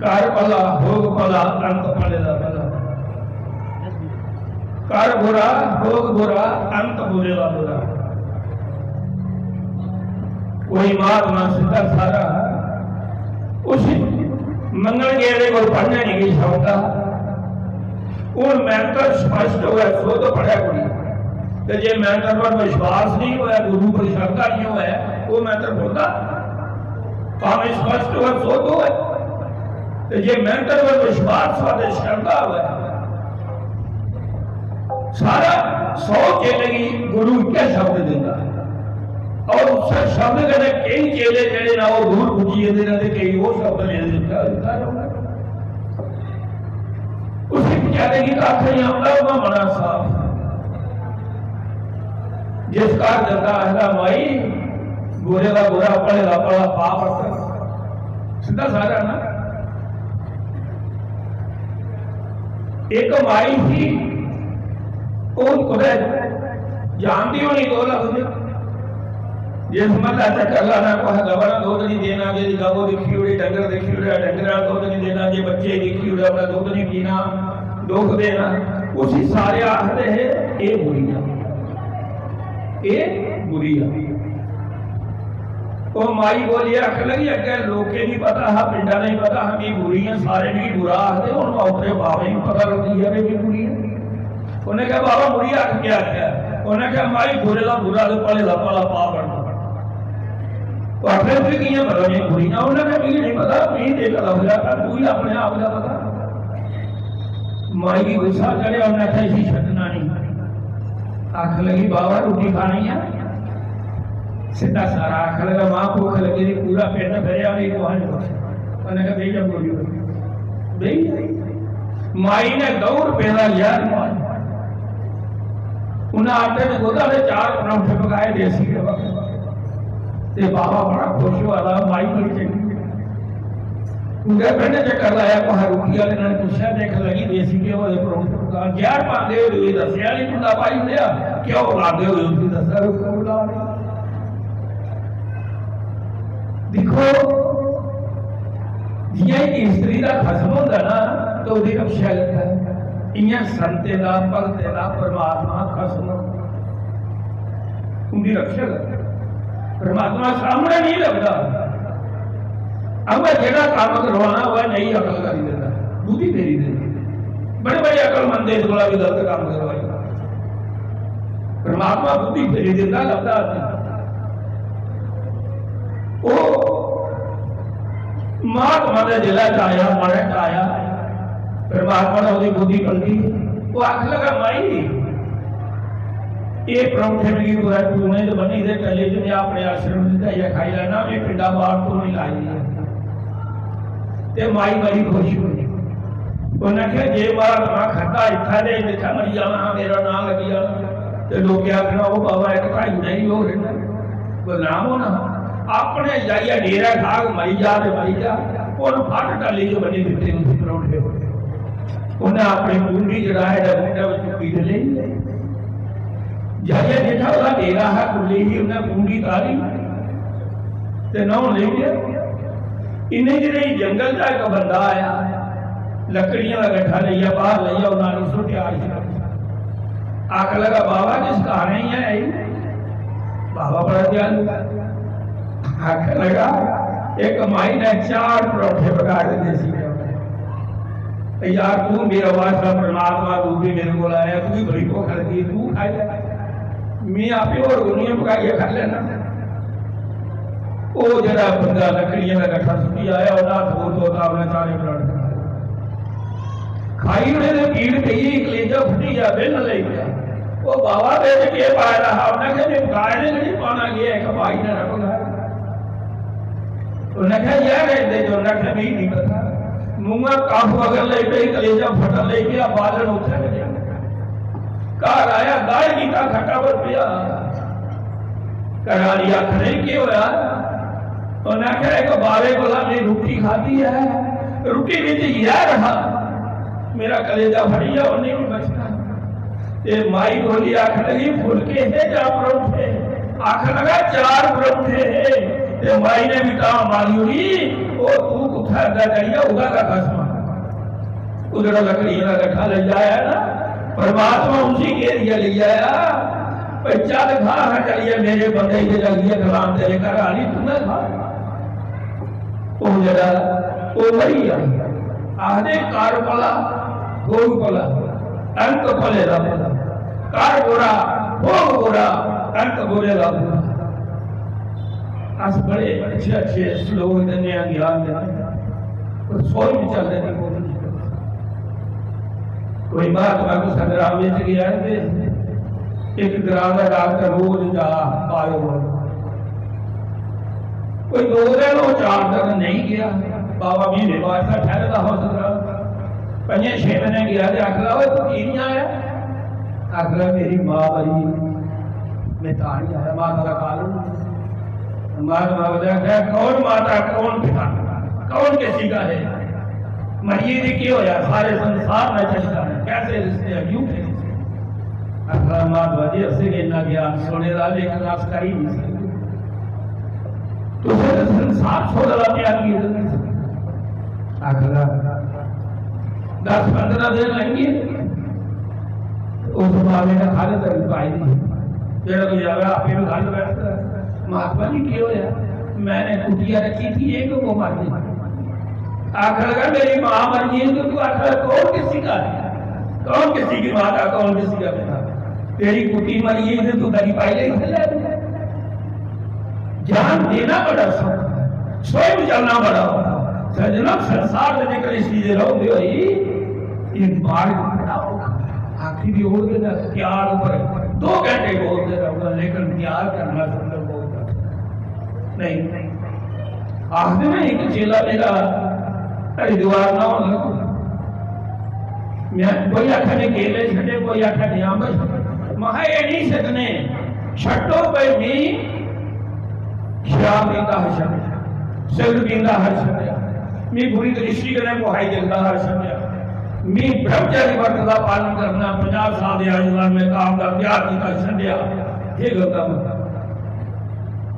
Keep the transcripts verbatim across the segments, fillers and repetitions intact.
कर भला, भोग भला, अंत भले दा भला। कर बुरा, भोग बुरा, अंत बुरे दा बुरा। कोई महात्मा सिद्धा सारा उसी मंगन गेदे कोल पढ़ने नहीं गई सकता। हून मैंतर स्पष्ट होऐ, शुद्ध पढ़ै कुड़ी। ते जे मैंतर पर विश्वास नहीं होऐ, गुरु पर श्रद्धा नहीं होऐ, वो मैंतर बोलदा? भावें स्पष्ट होऐ, शुद्ध होऐ, ते जे मैंतर पर विश्वास होऐ ते श्रद्धा होऐ, सारा सौ चेले गी गुरु इक्कै शब्द दिंदा। और उस शब्द कन्नै केई चेले जेह्ड़े ना, ओह् दूर पुज्जी जंदे न ते केई ओह् शब्द लेई दिंदा, दिंदा रौंह्दा। उसी बेचारे गी कक्ख नहीं औंदा, ओह्दा मना साफ। जिस घर जंदा आखदा, "माई, बुरे दा बुरा, भले दा भला, पाप अस।" सिद्धा साधा ना। एक माई थी, ओह् कुतै जानदी होनी दो लफ्ज। जिस म्हल्लै चक्कर लाना, कुसै गवा ने दुद्ध नहीं देना, जेह्ड़ी गौ दिक्खी ओड़ी, डंगर दिक्खी ओड़ेआ, डंगरा दुद्ध नहीं देना, जे बच्चे दिक्खी ओड़े, अपना दुद्ध नहीं पीना, दुख देना, उसी सारे आखदे हे, "एह् बुरी आ, एह् बुरी आ।" ओह् माई बोली, आखन लगी, "अग्गें लोकें गी पता हा, पिंडा नहीं पता हा, मी बुरी आ, सारे मिगी बुरा आखदे, हून मैं उतरे बाबे गी पता लगी है, भी बुरी आ।" उन्हें कहा, "बाबा, बुरी आख क्या है?" उन्हें कहा, "माई, बुरे दा बुरा ते भले दा भला पा बनना।" तो आखिर भी कियां पता नहीं बुरी ना, उन्हें कहा, "मिगी नहीं पता, मिगी ते गला हो जाता, तू ही अपने आप का पता।" माई गी गुस्सा चढ़ेआ, उन्हें आखेआ, "इसी छड्डना नहीं।" आखन लगी, "बाबा, रोटी खानी है?" सिद्धा सारा आखन लगा, "मां, भुख लगी दी, पूरा पिंड फिरेआ, नहीं कुहै ने पुच्छेआ।" उन्हें कहा, "बेही जा, गोली।" बेही जा। माई ने दो रुपए का जहर मार, उन्हें आटे में गोदा ने चार परौंठे पकाए देसी घ्यो। ते बाबा बड़ा खुश होआ दा, माई बड़ी चंगी। पूरे पिंड चक्कर लाया, कुसै रुट्टी आह्ले ने पुच्छेआ, ते इक लगी देसी घ्यो दे परौंठे पका, जैह्र पांदे होए बी दस्सेआ निं, कुंडा पाई ओड़ेआ, घ्यो लांदे होए उसी दस्सेआ, रुक्ख ला दे। दिक्खो, जि'यां इक स्त्री दा खसम होंदा ना, ते ओह्दी रक्षा करदा ऐ, इ'यां संतें दा, भगतें दा परमात्मा खसम होंदा। उंदी रक्षा करदा। परमात्मा सामने नहीं लगदा। अगर जेह्ड़ा कम्म करवाना होऐ, नहीं अकल करी दिंदा, बुद्धि फेरी दिंदा। बड़े बड़े अकलमंद इस कोला भी गलत कम्म करवाई। परमात्मा बुद्धि फेरी दिंदा, लभदा नहीं। ओह् महात्मा दे दिलै च आया, मनै च आया, परमात्मा ने ओह्दी बुद्धि पलटी। ओह् आखन लगा, "माई, एह् परौंठे मिगी कुतै टूने च बन्नी दे, टल्ले च, में अपने आश्रम च जाइयै खाई लैना, में पिंडा बाहर तो नहीं लाई दी।" ते माई बड़ी खुश होई। उन्नै आखेआ, "जे महात्मा खाद्धा इत्थै ते जित्थै मरी जाना हा, मेरा नांऽ लग्गी जाना, ते लोकें आखना, 'ओह् बाबा इक ढाई ओड़ेआ ई, होर इ'न्नै बदनाम होना हा।' अपने जाइयै डेरै खाग, मरी जा ते मरी जा, उन्न फट्ट टल्ली च बन्नी दित्ते उसी परौंठे।" उन्नै अपनी कुंडी जेह्ड़ा ऐ, मुंढै पर चुक्की ते लेई जाइयै जित्थै ओह्दा डेरा हा, कुल्ली ही, उन्नै कुंडी तारी ते न्हौन लेई गेआ। इन्ने चिरे च जंगल चा इक बंदा आया, लकड़ियां दा गट्ठा लेइयै बाहर लेइयै उन्नै आनी सुट्टेआ। आखन लगा, "बाबा, किश खाने ही है?" बाबा बड़ा दयालु। आखन लगा, "एक माई ने चार परौंठे पका के देसी घ्यो।" यार, तू मेरा वास्ता परमात्मा रूप भी मेरे को आया, तू भी बड़ी भुख लगी, तू खाई ले, मैं आपे और गुनिया पकाइए खा लेना। वो जरा बंदा लकड़ियां का गट्ठा सुट्टी आया, और हाथ को तो अपना चारे पराठे खाए। खाई उन्हें ते पीड़ पई, कलेजा फटी गया, बिल ले गया। वो बाबा दे के पाया रहा, उन्हें कहा, "मैं पकाए ने नहीं पाना गया, एक भाई ने रख लिया।" उन्हें कहा, "यार, रहने दे।" उन्हें कहा, "नहीं, नहीं पता।" मुंह कफ वगन लग पे, कलेजा फटन लग गया, बालन उठे लगे। घर आया, दाढ़ कीता, खट्टा पर पिया। घर वाली आखने, "केह् होया?" उन्हें आखेआ, "इक बावे कोला में रुट्टी खादी है, रुट्टी बिच जहर हा, मेरा कलेजा फटी गया, उन्हें नहीं बचना।" ते माई बोली, आखन लगी, "फुलके हे या परौंठे?" आखन लगा, "चार परौंठे हे।" ते माई ने भी तां मारी उड़ी, "ओ तू घर दा करियै ओह्दा गै खसम। ओह् जेह्ड़ा लकड़ियें दा गट्ठा लेई आया ना, परमात्मा उसी घेरियै लेई आया, भाई, चल खा, हां, चलियै मेरे बंदे गी लगियै खलान, तेरे घर आह्ली तूं गै खा। ओह् जेह्ड़ा, ओह् मरी गेआ। आखदे, "कर भला, भोग भला, अंत भले दा भला।" कर बुरा, भोग बुरा, अंत बुरे दा बुरा। अस बड़े अच्छे अच्छे श्लोक दिन्ने आं, ज्ञान दिन्ने आं, पर सोच विचार देने को नहीं। कोई महात्मा को संग्राम में गया है, एक ग्राम का डॉक्टर रोज जा आयो। कोई दो दिन हो, चार दिन नहीं गया। बाबा महीने बाद का ठहरे दा हो सकदा। पंजे छे दिन गया ते आखदा, "ओए, तू की नहीं आया?" आखदा, "मेरी माँ मरी, मैं तां नहीं आया।" माता का काल हो। माता बाबा ने आखा, "कौन माता, कौन पिता, कौन किसी का है? मरिए ने क्यों होया? सारे संसार में चलता है, कैसे रिश्ते हैं, झूठे रिश्ते।" आखदा, "माता जी, असें इन्ना ज्ञान सुने दा, लेकिन अस करी नहीं सकते।" तुसें तो संसार छोड़े दा त्याग किया। आखदा, "दस पंद्रह दिन लंघे, उस बाबे ने खल तरी पाई दी, जेड़ा कोई आवे, आपे भी खल बैठदा।" "महात्मा जी, की होया?" "मैंने कुटिया रखी थी, ये क्यों मार दी?" आखन लगा, "मेरी माँ मर गई तो तू आखर कौन किसी का है? कौन किसी की माता, कौन किसी का पिता? तेरी कुटी मरी है तो तू दरी पाई ले, इसे ले।" ज्ञान देना बड़ा सौखा है, स्वयं चलना बड़ा औखा। सज्जनों, संसार में जेकर इस चीज रहोगे भाई, ये मार्ग बड़ा औखा। आखिर भी और दिन त्याग पर दो घंटे बोलते रहूंगा, लेकिन त्याग करना संभव बहुत नहीं। आखदे ना, एक चेला मेरा हरिद्वार ना होना, मैं कोई आखा ने केले छड्डे, कोई आखा ने अंब छड्डे। महा, "एह् नहीं छड्डने, छड्डो भाई, मी शराब पींदा हर छड्डेआ, सिगरट पींदा हर छड्डेआ, मी बुरी दृष्टि कन्नै कुसै गी दिखदा हर छड्डेआ, मी ब्रह्मचर्य व्रत दा पालन करना, पंजाह साल दे आयुष्मान में काम दा त्याग कीता, छड्डेआ।" हे गंगा माता,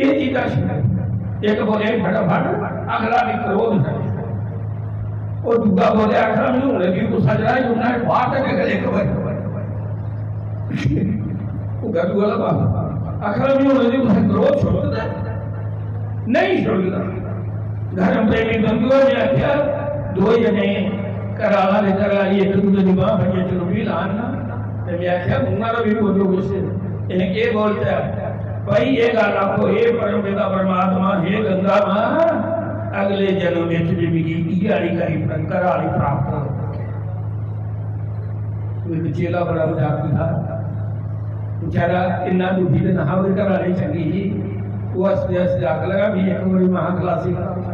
एह् चीजां छड्डो। इक बोले फटाफट, अगला भी क्रोध छड्डो। ओह् दूआ बोले, "आखर में हुन भी गुस्सा चढ़ा, उन्ना बाहर तक गले इक बारी।" ओह् गल्ल वाला बात। "आखर में हुन भी गुस्सा, क्रोध छुड़दा नहीं, छुड़दा।" धर्म प्रेमी बंधुओं ने आख्या, दो जने घर आह्ला ते घर आह्ली इक दूजे दी बांह फड़ियै चलोबी लान ना, ते मैं आखेआ, "मुंहा दा भी बोलो कुछ, इ'नें केह् बोलता है?" भाई, ये गल्ल आखो, "हे परम पिता परमात्मा, हे गंगा मां, अगले जन्म विच भी मिगी इ'यै आह्ली करी, घर आह्ली प्राप्त हो।" इक चेला बड़ा मजाकी था, बेचारा इन्ना दुखी ते नहा, ओह्दी घर आह्ली चंगी ही, ओह् हसदे हसदे आखन लगा, "भी इक बारी महां खलासी करा।"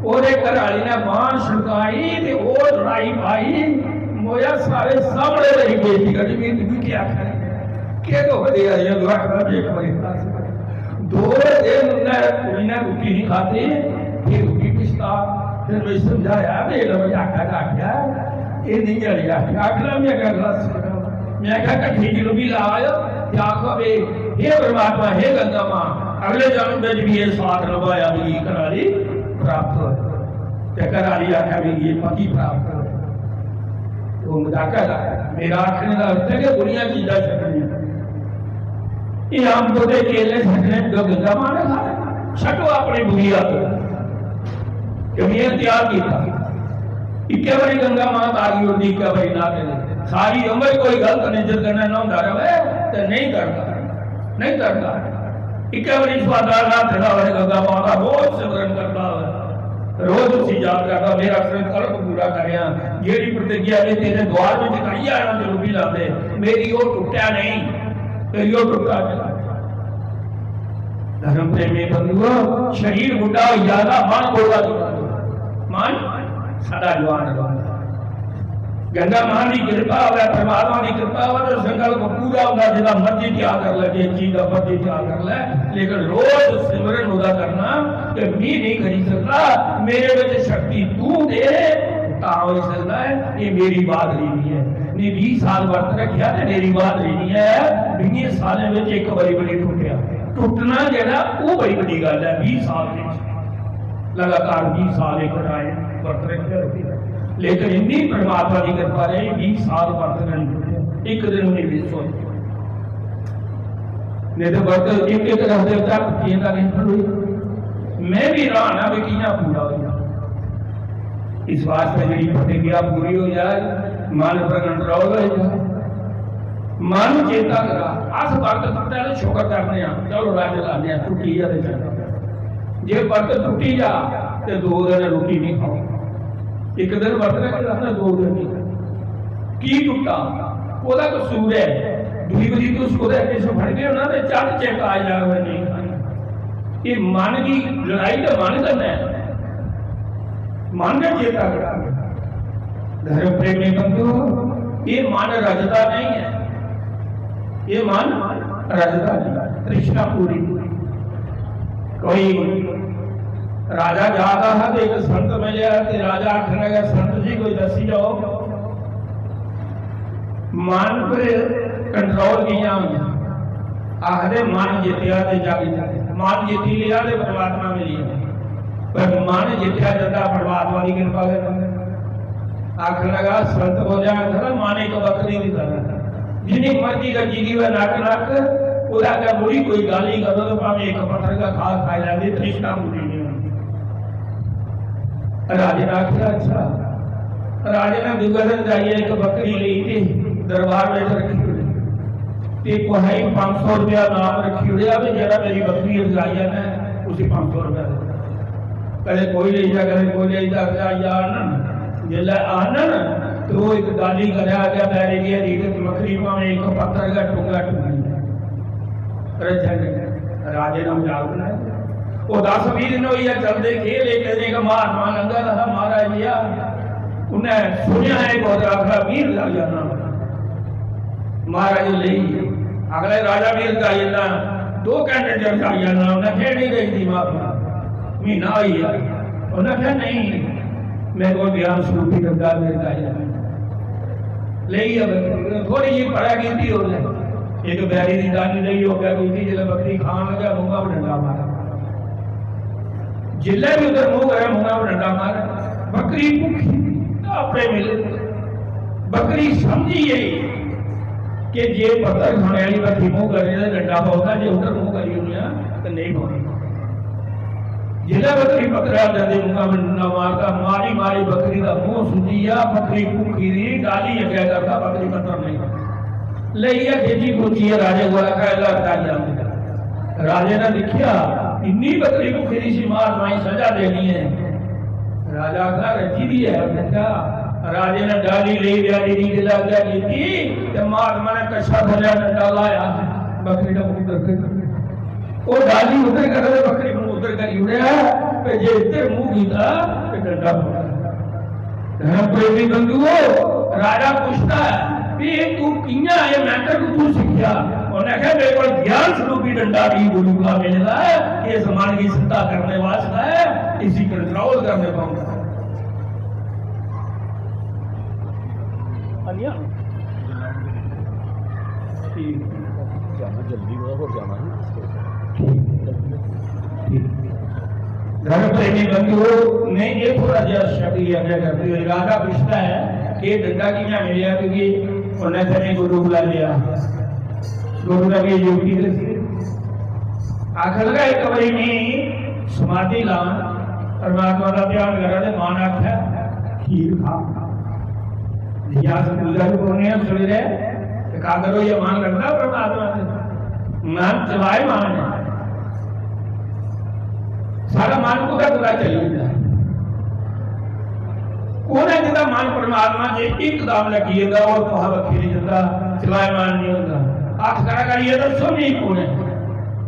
ओह्दे घर आह्ली ने बांह छुड़काई ते ओह् लड़ाई पाई, मोया सारे सामने मेरी बेइज्जती करी, मैं तुगी क्या आखना? केह् दुख देआ दियां दुआखां, इक बारी दस बारी। दो दिन उन्नै कुड़ी ने रुट्टी नहीं खाती, फिर रुट्टी पछता, फिर मैं समझाया, मेरा भाई आटा काटिया, ये नहीं जली आटा, आखना मैं क्या गलत समझा? मैं क्या कट्ठी जलेबी लाओ, ते आखो बे, "हे परमात्मा, हे गंगा मां, अगले जन्म में भी ये साथ निभाया, मिगी घराली प्राप्त हो।" ते घराली आखा, "मिगी ये पति प्राप्त हो।" वो मजाक है, मेरा आखने का अर्थ है कि बुरियां चीजां छड्डनियां। ये अंब ते केले छड्डने, गंगा मां ने खाए, छड्डो अपनी बुरी आदत। क्योंकि ये त्याग किया। इक्कै बारी गंगा मां तारी उड़दी, इक्कै बारी ना करी। सारी उम्र कोई गलत नियत कन्नै न्हौंदा रहे ते नहीं तरदा, नहीं तरदा। इक्कै बारी सुआदा न्हाते दा होए गंगा मां दा, रोज सिमरन करदा होए, रोज उसी याद करदा, "मेरा संकल्प पूरा करेआं, जेह्ड़ी प्रतिज्ञा में तेरे द्वार में चुकाई है ना, जरूरी लादे, मेरी ओह् टुट्टै नहीं, मेरी ओह् टुट्टै नहीं।" धर्म प्रेमी बंधुओ, शरीर बुढ़ा हो जाता, मन बोला, मन साडा जवान रहंदा। गंगा मां की कृपा होवे, परमात्मा की कृपा होवे तो संकल्प पूरा होंदा, जिदा मर्जी त्याग कर ले, जिस चीज का मर्जी त्याग कर ले, लेकिन रोज सिमरन ओदा करना कि मैं नहीं करी सकता, मेरे विच शक्ति तू दे, तां हो सकता है। ये मेरी बात नहीं है। मैं बीस साल व्रत रखिया ते मेरी बात नहीं है, बीस साल में एक बारी भी नहीं टूटिया। टूटना जेड़ा, वो बड़ी बड़ी गल है, बीस साल में। लगातार बीस साल इक टाइम बर्त रखेआ, लेकिन इन्नी परमात्मा दी कृपा रही, बीस साल बर्त नहीं टुटे, एक दिन भी नहीं मिस होए। नहीं तो बर्त एक एक रखदे, उस टुटियें दा नहीं फल होई। मैं भी हैरान हां भी कि'यां पूरा होई। इस वास्ते जेह्ड़ी प्रतिज्ञा पूरी हो जाए, मन पर कंट्रोल हो जाए, मन चेता करा। अस बर्त टुटदा ते शुक्र करने आं, चलो रज लाने आं, टुटी जा ते चंगा। जे बर्त टुटी जा ते दो दिन रुट्टी नहीं खाओ, एक दिन बर्त रखना, दो दिन नहीं। की टुटा? ओह्दा कसूर ऐ। दूई बारी तुस कुतै किश फड़गे हो ना ते झट चेता आई जाग, "नहीं खानी।" एह् मन दी लड़ाई ते मन कन्नै ऐ। मन गै चेता करा। धर्म प्रेमी बंधुओ, एह् मन रजदा नहीं ऐ, एह् मन रजदा नहीं। तृष्णा पूरी। कोई राजा जा दा हा ते इक संत मिलेआ ते राजा आखन लगा, "संत जी, कोई दस्सी जाओ, मन पर कंट्रोल कि'यां होंदा?" आखदे, "मन जित्तेआ ते जग जित्तेआ, मन जित्ती लेआ ते परमात्मा मिली गेआ, पर मन जित्तेआ जंदा परमात्मा दी किरपा कन्नै।" आखन लगा, संत बोलेआ, आखदा, "मन इक बकरी दी तरह, जिन्नी मर्जी रज्जी दी होऐ नक नक, ओह्दे अग्गें मुड़ी कोई गल्ल ही करो ते भामें इक पत्थर गै खा खाई लैंदी, तृष्णा पूरी नहीं होंदी।" राजे ने आखेआ, "अच्छा।" राजे ने दूए दिन जाइयै इक बकरी लेई ते दरबार बिच रक्खी ओड़ी। ते कुसै गी पंज सौ रपेआ नाम रक्खी ओड़ेआ, "भी जेह्ड़ा मेरी बकरी रजाई जाना ऐ, उसी पंज सौ रपेआ दे।" कदें कोई लेई जा, कदें कोई लेई जा, रजाई आनन। जिसलै आनन ते ओह् इक डाली करै अग्गें बैरी दी हरी ते बकरी भामें इक पत्थर गै टुंगा टुंगी। रज्जन राजे ने मजाक बनाया। ओह् दस बीह दिन होई गे चलदे, खेल इक दिन इक महात्मा लंघा दा हा, महाराज गेआ, उन्नै सुनेआ ऐ कुतै आखदा, "बीर लाई जाना।" महाराज लेई गे। अगले राजा बीर लाई जाना, दो घैंटे च आई जाना, उन्नै आखेआ, "नहीं देई दी महात्मा, म्हीना होई गेआ।" उन्नै आखेआ, "नहीं, मेरे कोल ज्ञान स्वरूपी डंडा, मेरे लाई जाना।" लेई गेआ बकरी, थोड़ी जी परै कीती उन्नै, इक बैरी दी डाली लेई, ओह् अग्गें कीती, जिसलै बकरी खान लगा, मूंहा पर डंडा मारेआ। जिसलै बी उद्धर मूंह करै, मूंहा पर डंडा मारै। बकरी भुक्खी, अपने मिले। बकरी समझी गेई कि जे पत्थर खाने आह्ली बक्खी मूंह करै ते डंडा पौंदा, जे उद्धर मूंह करी ओड़ेआ ते नेईं पौंदा। जिसलै बकरी पत्थरै अग्गें ते मूंहा पर डंडा मारदा, मारी मारी बकरी दा मूंह सुज्जी गेआ, बकरी भुक्खी दी, डाली अग्गें करदा, बकरी पत्थर नेईं। लेइयै खिच्ची खुच्चियै राजे कोल आखेआ, "लै, राजा।" राजे ने दिक्खेआ, इन्नी बकरी भुक्खी दी सी, महात्मा गी सजा देनी ऐ। राजा आखदा, "रज्जी दी ऐ।" दिक्खेआ, राजे ने डाली लेई, बैरी दी जिसलै अग्गें कीती ते महात्मा ने कच्छा थल्लै डंडा लाया, बकरी दा मूंह उद्धर करी। ओह् डाली उद्धर करै ते बकरी मूंह उद्धर करी ओड़ेआ, ते जे इद्धर मूंह कीता ते डंडा पौंदा। धर्म प्रेमी बंधुओ, राजा पुछदा ऐ, "भी तू कि'यां, एह् मैंटर कुत्थूं सिक्खेआ?" उन्नै आखेआ, "मेरे कोल ज्ञान स्वरूपी डंडा भी गुरु का मिले दा ऐ, इस मन गी सिद्धा करने वास्ते ऐ, इसी कंट्रोल करने पौंदा।" अनिया? ठीक। जाना जल्दी होआ, होर जाना है। ठीक। ठीक। धर्म प्रेमी बंधुओ, मैं ये थोड़ा जिहा शब्द ही अग्गें करते हुए राजा पूछता है कि डंडा कि'यां मिलेआ, क्योंकि उन्नै ते गुरु बुला लिया। गुरु ने भी युक्ति दस्सी। आखन लगा, "एक बारी मैं समाधि लां, परमात्मा दा ध्यान करा, ते मन आखै, 'खीर खा।'" जि'यां अस पूजा बी करने आं सवेरे, एकाग्र होइयै मन लगदा परमात्मा दे, मन चलायमान ऐ। साढ़ा मन कुतै कुतै चली जंदा ऐ। कोने जेह्दा मन परमात्मा च इकदम लग्गी जंदा, और कुसै बक्खी नहीं जंदा, चलायमान नहीं होंदा। हत्थ खड़ा करियै दस्सो, नहीं कोने?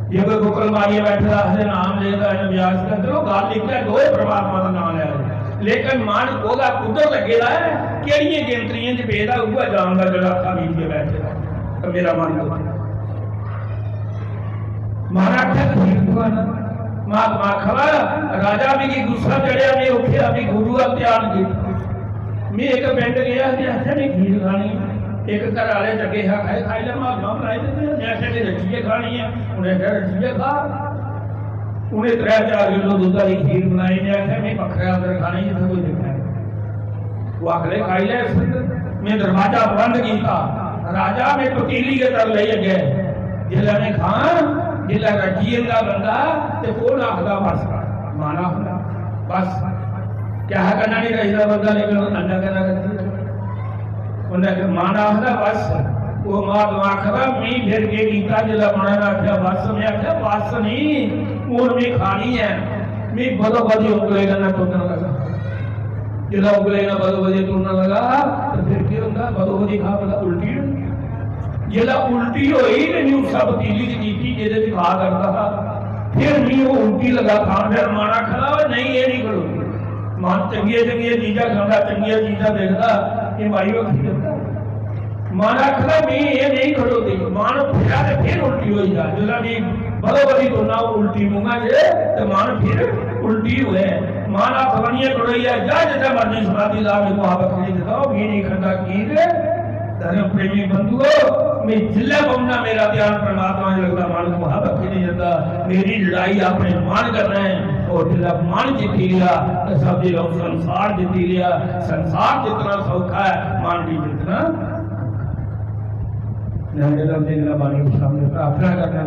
जे कोई बुक्कल मारियै बैठे दा, आखदे नाम लेदा ऐ, व्यास दा, चलो, गल्ल इक ऐ, दोए परमात्मा दा नाम लै दे। लेकिन मन कोह्दा कुद्धर लग्गे दा ऐ, केह्ड़ियें गिनतरियें च पेदा, उ'ऐ जानदा जेह्ड़ा अक्खां मीटियै बैठे दा। ते मेरा मन कुत्थै? मन आखै खीर खुआना। महात्मा आखा दा, "राजा, मिगी गुस्सा चढ़ेआ, में उट्ठेआ, में गुरु दा ध्यान कीता। में इक पिंड गेआ ते आखेआ, में खीर खानी।" इक घर आह्ले च अग्गें हा, "खाई, खाई लै, महात्मा बनाई दित्ते।" में आखेआ, "में रज्जियै खानी ऐ।" उ'नें आखेआ, "रज्जियै खा।" उ'नें त्रै चार किलो दुद्ध आह्ली खीर बनाई। में आखेआ, "में बक्खरे अंदर खानी, जित्थै कोई दिक्खै।" ओह् आखदे, "खाई लै इस अंदर।" में दरवाजा बंद कीता। राजा, में पतीली गै तर लेई अग्गै। जिसलै में खां, जिसलै रज्जी जंदा बंदा, ते कौन आखदा, "बस कर?" मन आखदा, "बस।" क्या करना नहीं चाहिदा बंदा, लेकिन अंडा करना चाहिदा। उन्हें आखेआ, मन आखदा, "बस।" वो महात्मा आखदा, "मी फिर केह् कीता, जिसलै मनै ने आखेआ, 'बस', में आखेआ, 'बस नहीं, हून मी खानी ऐ।'" मी बदो बदी उंगले कन्नै टुरना लगा। जिसलै उंगले कन्नै बदो बदी टुरना लगा, तो फिर केह् होंदा? बदो बदी खा, बंदा उल्टी होई। जिसलै उल्टी होई, ते मी उस पतीली च कीती, जेह्दे च खा करदा हा। फिर मी ओह् उल्टी लगा खान, फिर मन आखदा, "ओए, नहीं, एह् नहीं खड़ोंदी।" मन चंगियां चंगियां चीजां खांदा, चंगियां चीजां देखदा, एह् माड़ी बक्खी जंदा। मन आखदा, "मी एह् नेईं खड़ोंदी।" मन फिरा ते फिर उल्टी होई जा। जिसलै मी बदो बदी तुरना, ओह् उल्टी मूंहा च, ते मन फिर उल्टी होए। मन हत्थ बनियै खड़ोई जा, "जा जित्थै मर्जी समाधि ला, मी कुसै बक्खी नेईं जंदा, ओह् मी नेईं खंदा।" की जे धर्म प्रेमी बंधुओ, मैं जिसलै बौहना, मेरा ध्यान परमात्मा च लगदा, मन कुसै बक्खी नहीं जंदा। मेरी लड़ाई अपने मन कन्नै ऐ, और जिसलै मन जित्ती लिया, तो समझी लो, संसार जित्ती लिया। संसार जितना सौखा है, मन भी जितना। मैं अगले दिन बाणी के सामने प्रार्थना करना,